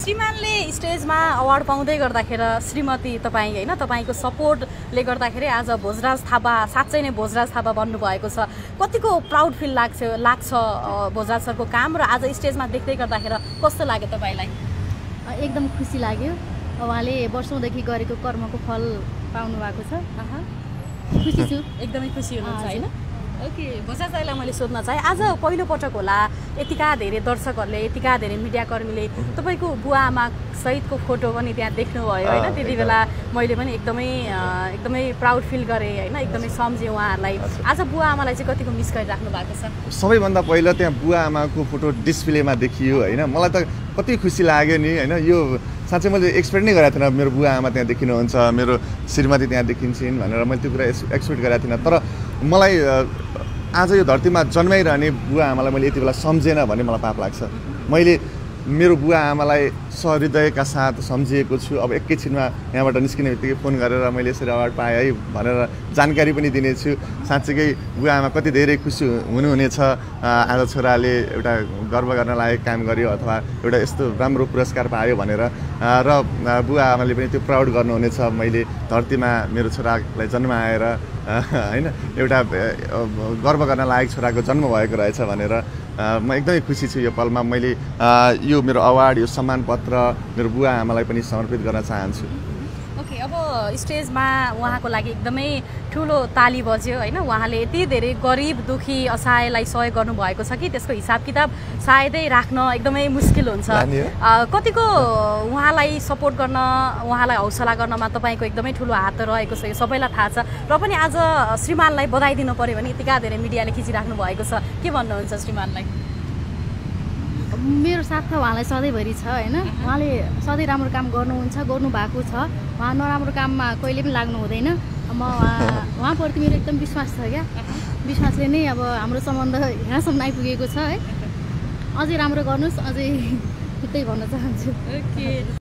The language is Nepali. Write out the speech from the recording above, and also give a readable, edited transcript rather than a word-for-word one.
श्रीमानले स्टेजमा अवार्ड पाउँदै गर्दाखेरि श्रीमती तपाईँ होइन तपाईँको सपोर्टले गर्दाखेरि आज भोजराज थापा साँच्चै नै भोजराज थापा बन्नुभएको छ। कतिको प्राउड फिल लाग्छ भोजराज सरको काम र आज स्टेजमा देख्दै गर्दाखेरि कस्तो लाग्यो तपाईँलाई? एकदम खुसी लाग्यो। उहाँले वर्षौँदेखि गरेको कर्मको फल पाउनु भएको छ। खुसी छु, एकदमै खुसी हुनुहुन्छ होइन? ओके, भोजराज सरलाई मैले सोध्न चाहेँ, आज पहिलोपटक होला यतिका धेरै दर्शकहरूले यतिका धेरै मिडियाकर्मीले तपाईँको बुवा आमा सहितको फोटो पनि त्यहाँ देख्नुभयो होइन? त्यति बेला मैले पनि एकदमै प्राउड फिल गरेँ होइन? एकदमै सम्झेँ उहाँहरूलाई। आज बुवा आमालाई चाहिँ कतिको मिस गरिराख्नु भएको छ? सबैभन्दा पहिला त्यहाँ बुवा आमाको फोटो डिस्प्लेमा देखियो होइन? मलाई त कति खुसी लाग्यो नि होइन? यो साँच्चै मैले एक्सपेक्ट नै गरेको थिइनँ मेरो बुवा आमा त्यहाँ देखिनुहुन्छ, मेरो श्रीमती त्यहाँ देखिन्छन् भनेर मैले त्यो कुरा एक्सपेक्ट गरेको थिइनँ। तर मलाई आज यो धरतीमा जन्माइरहने बुवा आमालाई मैले यति बेला सम्झेन भन्ने मलाई पाप लाग्छ। मैले मेरो बुवा आमालाई सहृदयका साथ सम्झिएको छु। अब एकैछिनमा यहाँबाट निस्किने बित्तिकै फोन गरेर मैले यसरी अवार्ड पाएँ है भनेर जानकारी पनि दिनेछु। साँच्चीकै बुवा आमा कति धेरै खुसी हुनुहुनेछ आज छोराले एउटा गर्व गर्न लायक काम गर्यो अथवा एउटा यस्तो राम्रो पुरस्कार पायो भनेर, र बुवा आमाले पनि त्यो प्राउड गर्नुहुनेछ मैले धरतीमा मेरो छोरालाई जन्माएर होइन एउटा गर्व गर्न लायक छोराको जन्म भएको रहेछ भनेर। म एकदमै खुसी छु यो पलमा। मैले यो मेरो अवार्ड, यो सम्मान पत्र मेरो बुवा आमालाई पनि समर्पित गर्न चाहन्छु। ओके, अब स्टेजमा उहाँको लागि एकदमै ठुलो ताली बज्यो होइन? उहाँले यति धेरै गरिब दुखी असहायलाई सहयोग गर्नुभएको छ कि त्यसको हिसाब किताब सायदै राख्न एकदमै मुस्किल हुन्छ। कतिको उहाँलाई सपोर्ट गर्न, उहाँलाई हौसला गर्नमा तपाईँको एकदमै ठुलो हात रहेको छ, यो सबैलाई थाहा छ। र पनि आज श्रीमानलाई बधाई दिनु पऱ्यो भने यतिका धेरै मिडियाले खिचिराख्नु भएको छ, के भन्नुहुन्छ श्रीमानलाई? मेरो साथ त उहाँलाई सधैँभरि छ होइन? उहाँले सधैँ राम्रो काम गर्नुहुन्छ, गर्नुभएको छ। उहाँ नराम्रो काममा कहिले पनि लाग्नु हुँदैन। उहाँप्रति मेरो एकदम विश्वास छ क्या। विश्वासले नै अब हाम्रो सम्बन्ध यहाँसम्म आइपुगेको छ है। अझै राम्रो गर्नुहोस्, अझै त्यही भन्न चाहन्छु। ओके।